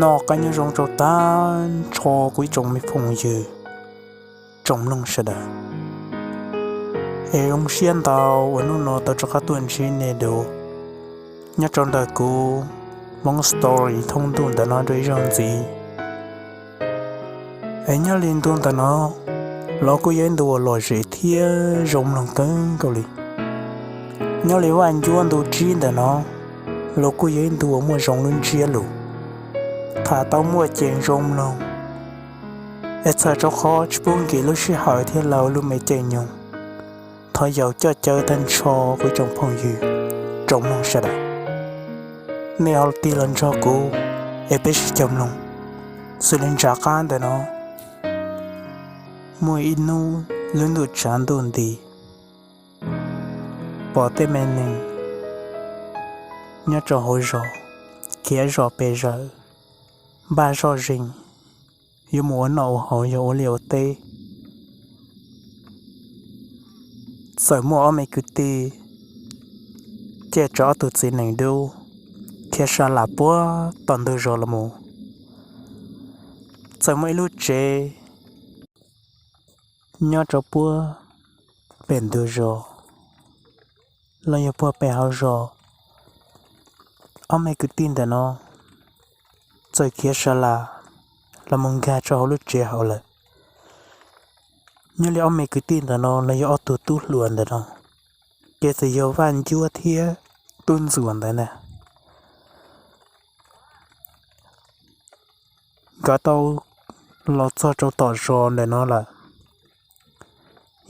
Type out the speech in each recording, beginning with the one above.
Noj qab nyob zoo rau tag nrho kuv ib tsoom me phooj ywg, tsoom mloog sawv daws. Es zoo siab ntau uas hnub no tau rov qab tuaj ntsib nej dua nyob rau ntawm kuv Hmoob Story thoob ntuj ntawm no dua ib zaug ntxiv. Es nyob li ntu ntawm no los kuj yog ib ntu uas lom zem thiab zoo mloog kawg nkaus li. Nyob li Vaj Ncuab ntu tsib ntawm no los kuj yog ib ntu uas muaj zoo lub ntsiab lus, tham tau muaj ceem zoo mloog. Es txhawm rau qhov tsis pub nkim lub sij hawm thiab lawv lub me caij nyoog, thov yaum coj caw tag nrho kuv ib tsoom phooj ywg, tsoom mloog sawv daws, nej ho tig los nrog kuv es peb sib koom mloog. Xws li nram qab ntawm no muaj ib hnub lub ntuj tsav ntuj nti, pom tej me neeg nyob rau hauv zos khiav zos pes zaws, npaj zoj zeeg yuav mus ua noj ua haus yog ua liaj ua teb. Txawm muaj ob me kwv tij caij rau ob tug txiv nees dub khiav sa lam puag tom ntug zos los mus. Txawm muaj ib lub tsev nyob rau puag pem ntug zos los yog puag pem hauv zos. Ob me kwv tij ntawm no txawm khiav sa lam los mus nkag rau hauv lub tsev hauv lawm. Nyob li ob me kwv tij ntawm no los yog ob tug tub hluas ntawm no, ces txawm yog Vaj Ncuab thiab Tub Ntxuam ntawd na. Nkawd tau los txog rau tom zos ntawm no lawm.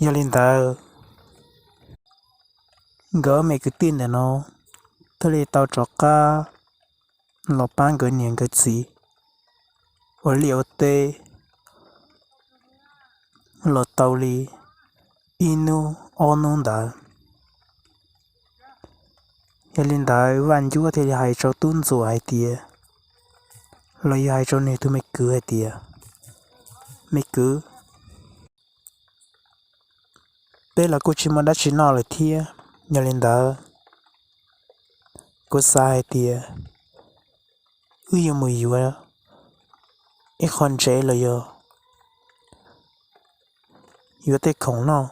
Yog li ntawd, nkawd ob me kwv tij ntawm no thiaj li tau rov qab los pab nkawd niam nkawd txiv ua liaj ua teb los tau li ib hnub ob hnub ntawd. Yog li ntawd Vaj Ncuab thiaj li hais rau Tub Ntxuam hais tias, los yog hais rau nws tus me kwv hais tias, me kwv, peb los kuj tsis muaj dab tsi noj lawm thiab. Yog li ntawd, kuv xav hais tias wb yuav mus yuav ib qho ntsev los yog yuav tej khoom noj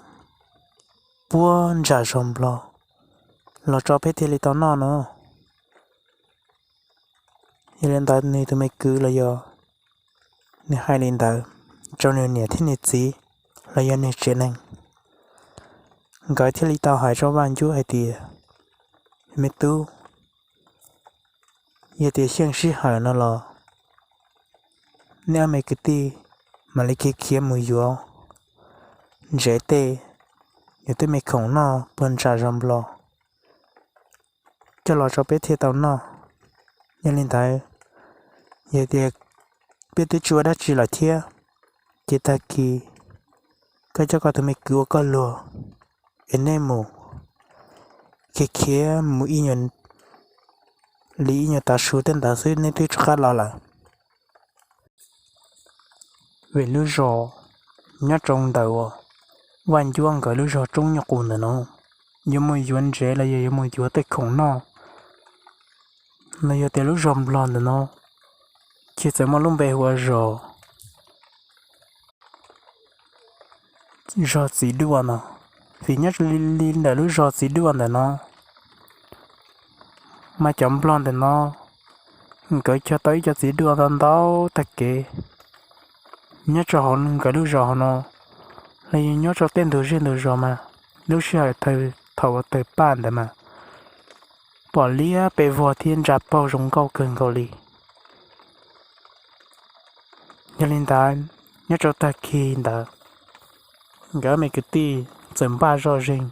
puag nram zos Nplog los tso peb thiaj li tau noj no. Yog li ntawd nws tus me kwv los yog nws hais li ntawd rau nws niam thiab nws txiv los yog nws tsev neeg, nkawd thiaj li tau hais rau Vaj Ncuab hais tias, me tub, yog tias xyeej sij hawm no los nej ob me kwv tij mam li khiav khiav mus yuav ntsev tej, yuav tej me khoom noj puag nram zos Nplog coj los rau peb thiaj tau noj. Yog li ntawd, yog tias peb twb tsis ua dab tsi lawm thiab, ces tag kis koj coj koj tus me kwv ua koj luag es nej mus khiav khiav mus ib nyuag li ib nyuag tav su tej ntawd xwb nej twb rov qab los lawm. Vim lub zos nyob rau ntawm uas Vaj Ncuab nkawd lub zos Roob Nyuj Qus ntawm no, yuav mus yuav ntsev los yog yuav mus yuav tej khoom noj los yog tias lub zos Nplog ntawm no, ces txawm muaj lub npe hu ua zos zos Txiv Duaj no. Vim nyob li ntawm lub zos Txiv Duaj ntawm no mas cov Nplog ntawm no nkawd cog tau ib co txiv duaj ntau ntau tag kev nyob rau hauv nkawd lub zos hauv no, los yog nyob rau tej ntug zej ntug zos mas lub sij hawm thaum uas tawg paj ntawd mas pom liab pes vog thiab ntsa paug zoo nkauj kawg nkaus li. Yog li ntawd, nyob rau tag kis ntawd, nkawd me kwv tij txawm npaj zoj zeeg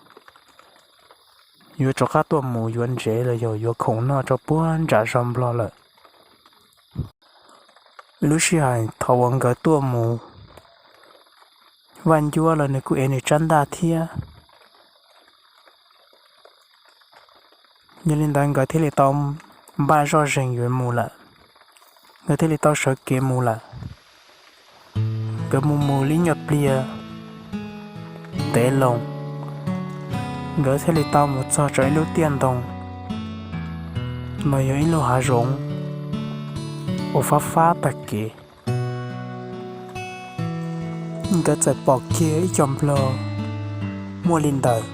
yuav rov qab tuaj mus yuav ntsev los yog yuav khoom noj rau puag nram zos Nplog lawm. Lub sij hawm thaum uas nkawd tuaj mus, Vaj Ncuab los nws kuj ev nws tsab ntaj thiab. Yog li ntawd nkawd thiaj li tau npaj zoj zeeg yuav mus lawm. Nkawd thiaj li tau sawv kev mus lawm. Nkawd mus mus li ib nyuag pliag ntev loo, nkawd thiaj li tau mus txog rau ib lub tiaj ntoo, no yog ib lub hav zoov. uas fab fab tag kev. Nkawd txawm pom kiag ib co nplog muaj li ntawm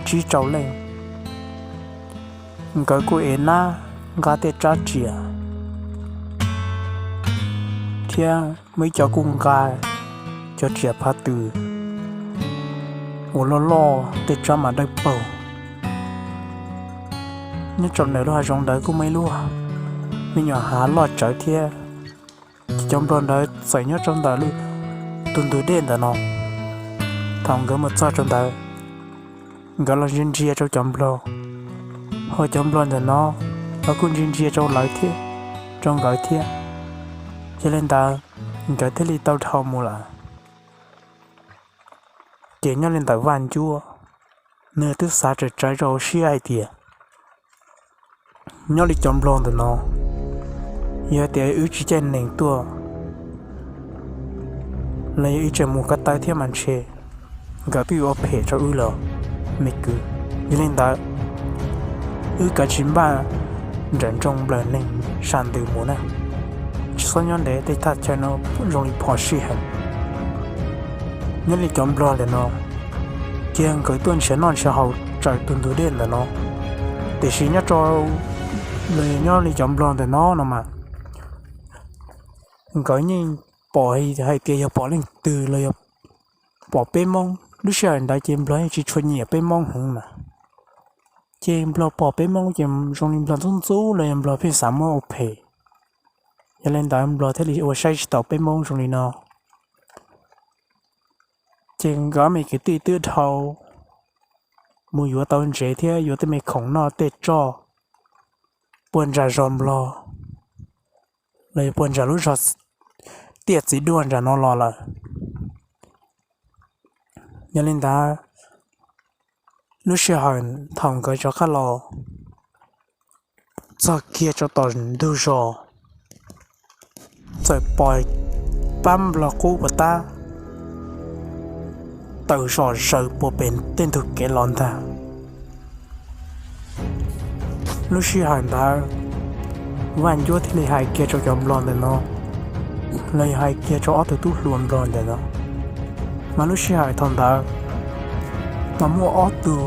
tsib rau leej. Nkawd kuj ev nab nqa tej rab riam thiab muaj ib co kuj nqa cov riam phav tws uas loj loj tej rab mas dawb paug. Nyob rau ntawm lub hav zoov ntawd kuj muaj ib lub me nyuam hav loj tsawv thiab. Ces cov nplog ntawd txawm nyob rau ntawm lub tus ntug dej ntawm no. Thaum nkawd mus txog rau ntawd, nkawd los ntsia ntsia rau cov nplog, ho cov nplog ntawm no los kuj ntsia ntsia rau lawv thiab, rau nkawd thiab. Yog li ntawd, nkawd thiaj li tau dhau mus lawm. Ces nyob li ntawm Vaj Ncuab, nws twb xav tsawv tsawv rau siab hais tias, nyob li cov nplog ntawm no, yog tias wb tsis caij nees tuaj los yog wb tseem mus ko taw thiab mas ntshe nkawd twb yuav ua phem rau wb lawm me kwv. Yog li ntawd, wb kav tsij npaj nrawm nroos nplawm neeg sam ntws mus na, tsis txhob nyob ntev, tej thaj chaw no zoo li phom sij heev. Nyob li cov nplog ntawm no, ces nkawd tuaj nrhiav noj nrhiav haus raws tus ntug dej ntawm no, tiam sis nyob rau, los yog nyob li cov nplog ntawm no no mas, nkawd yeej pom hais tias yog pom leej twg los yog pom peb Hmoob, lub sij hawm ntawd ces nplog yeej tsis tshua nyiam peb Hmoob heev mas. Ces nplog pom peb Hmoob ces zoo li nplog ntxub ntxub los yog nplog pheej xav muab ua phem. Yog li ntawd nplog thiaj li ua saib tsis taus peb Hmoob zoo li no. Ces nkawd me kwv tij twb dhau mus yuav tau ntsev thiab yuav tej me khoom noj tej roj puag nram zos nplog, los yog puag nram lub zos tiaj txiv duaj nram no los lawm. Yog li ntawd, lub sij hawm thaum nkawd rov qab los txog kiag rau tom ntug zos, txawm pom pab nplog qub puas tab tawm zom zaws puag pem tej ntug kev los ntag. Lub sij hawm ntawd, Vaj Ncuab thiaj li hais kiag rau cov nplog ntawm no, los yog hais kiag rau ob tug tub hluas nplog ntawm no, mas lub sij hawm thaum ntawd mas muaj ob tug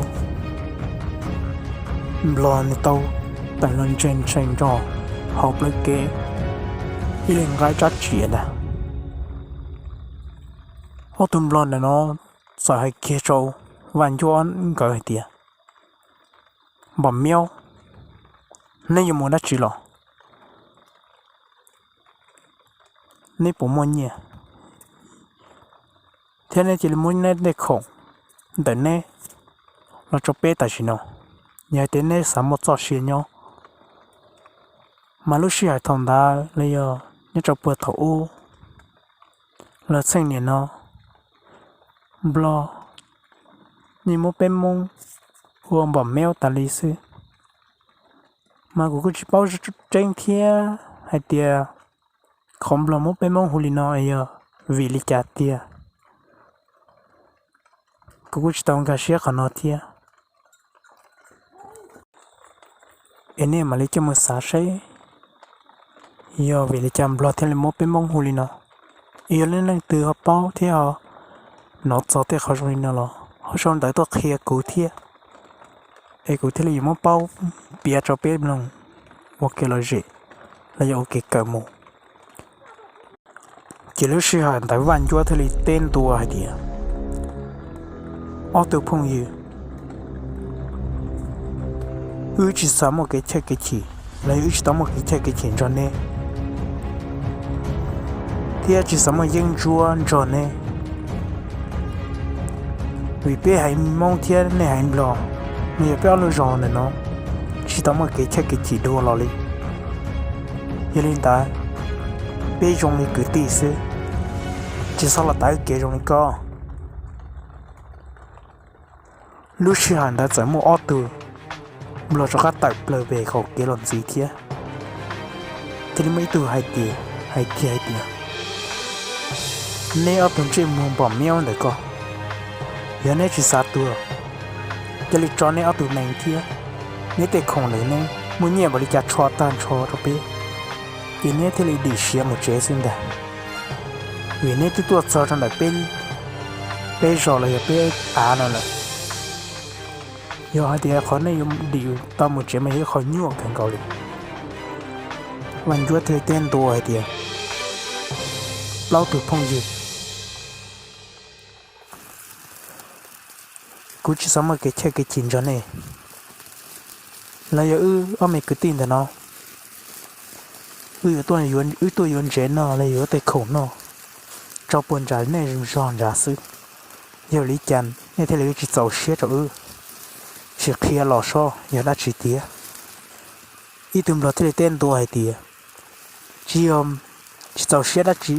nplog nws tau tawm los ntsees ntsees rau hauv plawv kev, ib leeg nqa rab riam ntag. Ob tug nplog ntawm no txawm hais kiag rau Vaj Ncuab nkawd hais tias, Npom Miaub, neb yuav mus dab tsi los? Neb puas muaj nyiaj, thiab neb cia li muab neb tej khoom ntawm neb los rau peb tam sim no, yog hais tias neb xav muaj txoj sia nyob. Mas lub sij hawm thaum ntawd los yog nyob rau puag thaum ub, los txheej niam no, nplog yeej muab peb Hmoob hu ua Npom Miaub tas li xwb. Mas kuv kuj tsis paub tseeb thiab hais tias qhov nplog muab peb Hmoob hu li no yog vim li cas tiag, kuv kuj tsis tau nkag siab qhov no thiab. Es nej mam li coj mus xav seb yog vim li cas nplog thiaj li muab peb Hmoob hu li no. Es yog leej twg ho paub thiab ho hnov txog tej qhov zoo li no los ho sau ntawv tuaj qhia kuv thiab, es kuv thiaj li yuav muab paub piav rau peb mloog ua kev lom zem los yog ua kev kawm mus. Ces lub sij hawm ntawd Vaj Ncuab thiaj li teb ntua hais tias, Ob tug phooj ywg, wb tsis xav muaj kev chawj kev chim los yog wb tsis tau muaj kev chawj kev chim nrog neb, thiab tsis xav muaj yeeb ncuab nrog neb, vim peb haiv Hmoob thiab nej haiv Nplog, nws yog peb ob lub zos ntawm no tsis tau muaj kev chawj kev chim dua los li. Yog li ntawd, peb zoo li kwv tij xwb, tsis txhob los tav kev zoo li koj. Lub sij hawm ntawd txawm muaj ob tug Nplog rov qab tawm plaws pem qaum kev los ntxiv thiab. Thiaj li muaj ib tug hais tias, hais kiag hais tias, Neb ob tug ntsej muag Npom Miaub ntawm ko, yog neb tsis xav tuag, cia li tso neb ob tug nees thiab neb tej khoom ntawm neb muaj nyiaj npaum li cas tsho tag nrho rau peb, ces neb thiaj li dim siav mus tsev xwb ntag. Vim neb twb tuaj txog rau ntawm peb, peb zos los yog peb av no lawm. Yog hais tias qhov nej yuav dim tau mus tsev mas yog ib qho nyuaj kawg nkaus li. Vaj Ncuab thiaj li teb ntua hais tias, Plaub tug phooj ywg, kuv tsis xav muaj kev chawj kev chim nrog nej. Los yog wb ob me kwv tij ntawm no, wb tuaj yuav ntsev noj los yuav tej khoom noj, tso puag nram nej zos nrad xwb. Yog li cas nej thiaj li tsis txaus siab rau wb, tsis qhia los seb yog dab tsi tiag? Ib tug nplog thiaj li teb ntua hais tias, Tsis yog tsis txaus siab dab tsi,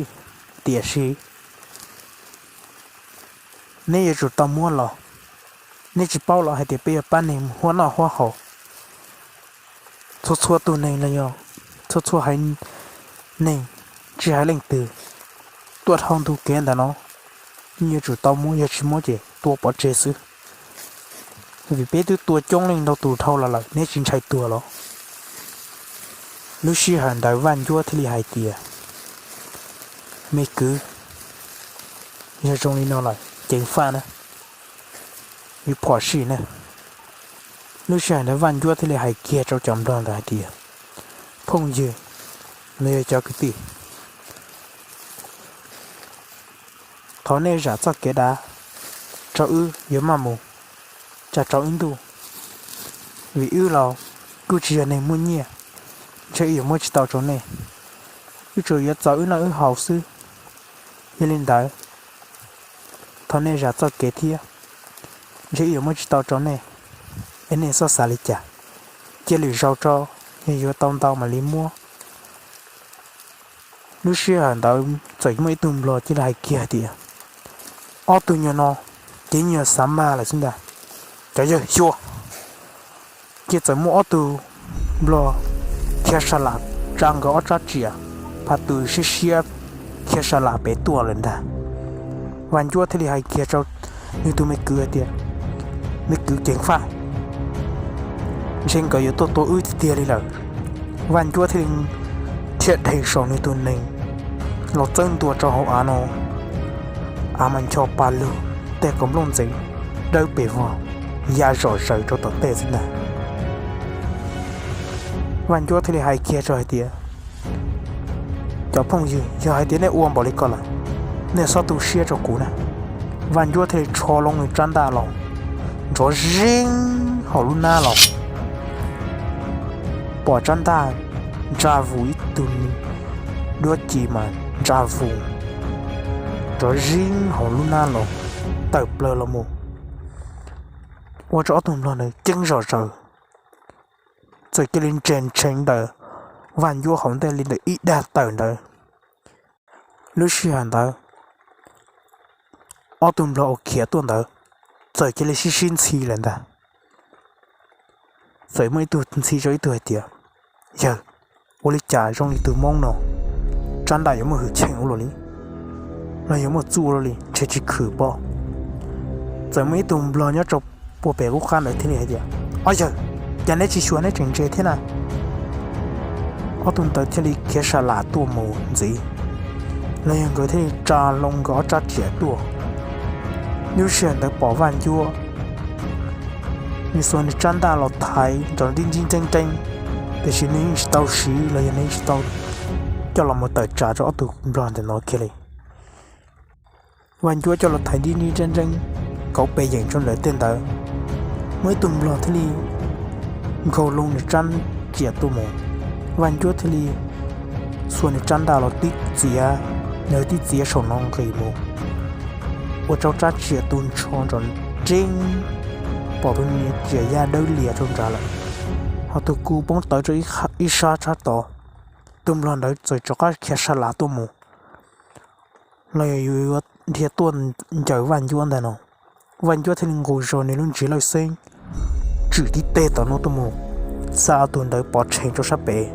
tiam sis neb yuav tsum tau muab los. Neb tsis paub los hais tias peb yuav pab neeg huab noj huab haus, txhua txhua tus neeg los yog txhua txhua haiv neeg, tsis hais leej twg tuaj dhau ntug kev ntawm no, nej yuav tsum tau muab, yog tsis muab ces tua pov tseg xwb. Vim peb twb tua coob leej ntau tus dhau los lawm, neb tsis ntshai tuag los? Lub sij hawm ntawd Vaj Ncuab thiaj li hais tias, Me kwv, yog zoo li no lawm ceev faj na, yuav phom sij na. Lub sij hawm ntawd Vaj Ncuab thiaj li hais kiag rau cov nplog ntawd hais tias, Phooj ywg los yog cov kwv tij, thov nej zam txoj kev dav rau wb yuav maj mus tsa rau ib ntuj, vim wb los kuj tsis yog neeg muaj nyiaj, ntshe wb yuav muab tsis tau rau nej. Wb tsuas yuav txaus wb noj wb haus xwb. Yog li ntawd, thov nej zam txoj kev thiab, ntshe wb yuav muab tsis tau rau nej, es nej txhob xav li cas. Cia lwm zaus tso, yog yuav tau ntau mam li muab. Lub sij hawm ntawd txawm muaj ib tug nplog cia li hais kiag tias, Ob tug nyuag no ces nyuag xav mag lawm xwb ntag, cov yawg xyuas. Ces txawm muaj ob tug nplog khiav sa lam tsa nkawd ob rab riam, phav tus siab siab khiav sa lam pem tuaj lawm ntag. Vaj Ncuab thiaj li hais kiag rau nws tus me kwv hais tias, Me kwv ceev faj, ntshe nkawd yuav tuaj tua wb tiag tiag li lawm. Vaj Ncuab thiaj li thiaj dheev saum nws tus nees los txawb ntua rau hauv av no, av mas ncho pa lug, tej qoob nplooj ntxeev dawb pes vog ya zom zaws rau tom tej xwb ntag. Vaj Ncuab thiaj li hais kiag rau hais tias, Cov phooj ywg, yog hais tias nej ua npaum li ko lawm, nej txhob tu siab rau kuv na. Vaj Ncuab thiaj li rho loo nws rab ntaj los, nrov zeeb hauv lub hnab los, pom rab ntaj ntsa vus ib tug duab ci mas ntsa vus nrov zeeb hauv lub hnab los, tawm plaws los mus, ua rau ob tug nplog ntawd ceeb zom zaws, txawm cia li nres ntsheev ntawm Vaj Ncuab hauv ntej li ntawm ib dag tawm ntawd. Lub sij hawm ntawd, ob tug nplog uas khiav tuaj ntawd txawm cia li sib sib ntxhi lawm ntag. Txawm muaj ib tug ntxhi rau ib tug hais tias, Yawg, ua li cas zoo li tus Hmoob no, rab ntaj yuav muaj hwj chim ua luaj li, los yuav muaj txuj ua luaj li, ntshe tsis khwm pob. Txawm muaj ib tug nplog nyob rau puag pem qub qab ntawd thiaj li hais tias, Ob yawg, cas neb tsis xyuas neb tseem ntse thiab na? Ob tug ntawd thiaj li khiav sa lam tuaj mus ntxiv, los yog nkawd thiaj li tsa loo nkawd ob rab riam tuaj. Lub sij hawm ntawd pom Vaj Ncuab, nws xuas nws rab ntaj los thaiv nrov nrib nrib nreeb nreeb, tiam sis nws yeej tsis tau siv los yog nws yeej tsis tau coj los mus tawm tsam rau ob tug nplog ntawm no kiag li. Vaj Ncuab coj los thaiv nrib nrib nreeb nreeb kauv pes yeem rau ntawm tej ntawd, muaj ib tug nplog thiaj li nkaug loo nws rab riam tuaj mus. Vaj Ncuab thiaj li xuas nws rab ntaj los tib txiav, nws tib txiav saum no nqis mus, ua rau rab riam tu nrho nrov nreeb, pom tus niag riam ya dawb lias rau nrad lawm, ho tus ku poob tawv rau ib sab tshab tod. Tus nplog ntawd txawm rov qab khiav sa lam tuaj mus, los yog yuav dhia tuaj ncaws Vaj Ncuab ntag no. Vaj Ncuab thiaj li nqus zog nws lub ntsig lawj xeeb, tswm tib teg tom no tuaj mus, xa tus ntawd pov rhees rau sab pem.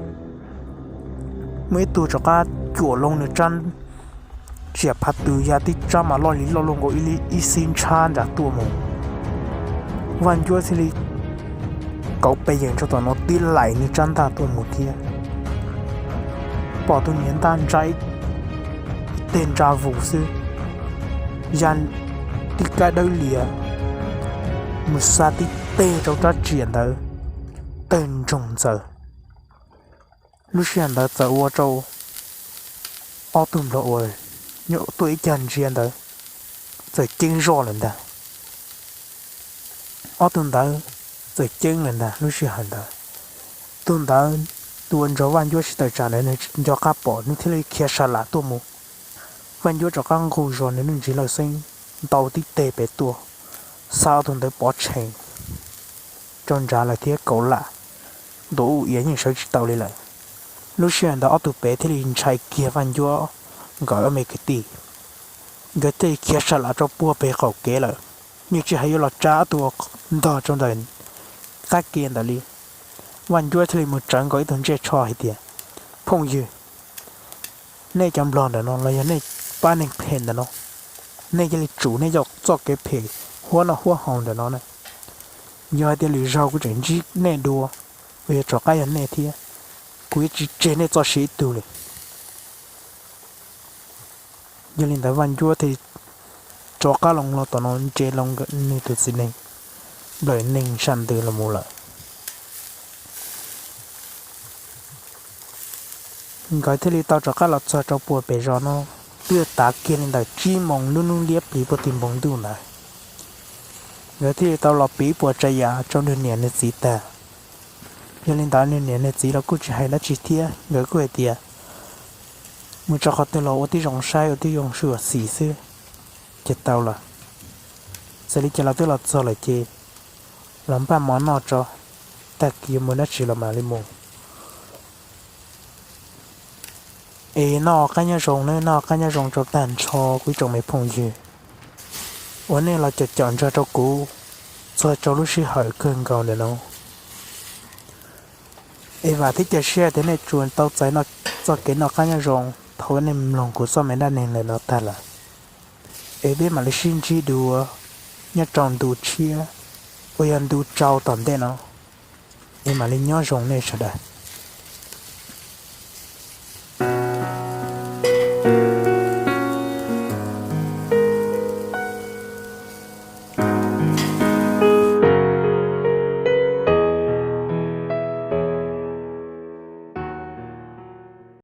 Muaj ib tug rov qab cuam loo nws rab riam phav tws ya tib tsab mas loj li loj luaj nkaus ib xib ntshab nram tuaj mus. Vaj Ncuab thiaj li kauv pes yeem rau tom no tib laim nws rab ntaj tuaj mus thiab. pom tus niam ntaj ntsa ib teg ntsa vus xwb, ya tib kab dawb lias mus xa tib teg rau rab riam ntawd tawg ntsoog ntxaws. Lub sij hawm ntawd txawm ua rau ob tug nplog uas nyob tuaj ib cag ntsia ntawd txawm ceeb zoj lawm ntag. Ob tug ntawd txawm ceeb lawm ntag. Lub sij hawm ntawd tus ntawd, tus uas nrog Vaj Ncuab sib tawm tsam ntawd nws tsis nco qab pom, nws thiaj li khiav sa lam tuaj mus. Vaj Ncuab rov qab nqug zog nws lub ntsig lawj xeeb, ntaus tib teg pem tuaj, xa ob tug ntawd pov tseg rau nrad lawm thiab kaum lam ntuav u iav yeej sawv tsis tau li lawm. Lub sij hawm ntawd ob tug pem thiaj li ntshai kiag Vaj Ncuab nkawd ob me kwv tij, nkawd thiaj li khiav sa lam rau puag pem qaum kev lawm, yeej tsis hais yuav los tsa ob tug ntog rau ntawm qab ke ntawd li. Vaj Ncuab thiaj li mus tsawv nkaus ib tug ntsej tsho hais tias, Phooj ywg, nej cov nplog ntawm no los yog nej pab neeg phem ntawm no, nej cia li tsum nej cov txoj kev phem huab noj huab haus ntawm no na. Yog hais tias lwm zaug kuv tseem ntsib nej dua, uas yog rov qab yog nej thiab, kuv yuav tsis tseg nej txoj sia ib tug li. Yog li ntawd Vaj Ncuab thiaj rov qab los los tom no ntsia rau nws tus txiv neej nplawm neeg sab ntws los mus lawm. Nkawd thiaj li tau rov qab los txog rau puag pem zos no, twb tav kiag li ntawm tsib moos lub hnub liab pliv puag tim npoo ntuj ntawd. Nkawd thiaj li tau los piv puas tsav yam rau nws niam nws txiv tag. Yog li ntawd nws niam nws txiv los kuj tsis hais dab tsi thiab, nkawd kuj hais tias, Mus tso qhov twg los ua tib zoo saib, ua tib zoo sib xim xwb ces tau lawm. Txawm li cas los twb los txog lawm ces los npaj mov noj tso, tag kis yuav mus dab tsi los mam li mus. Es noj qab nyob zoo nawb, noj qab nyob zoo rau tag nrho kuv ib tsoom me phooj ywg uas nej los caum caum nrog rau kuv txog rau lub sij hawm kawg nkaus ntawm no. Es vam thiab cia siab tias nej tsuas tau txais txoj kev noj qab nyob zoo thaum nej mloog kuv txoj me dab neeg ntawm no tag lawm. Es peb mam li sib ntsib dua nyob rau ntu tshiab uas yog ntu rau tom ntej no. Es mam li nyob zoo nej sawv daws.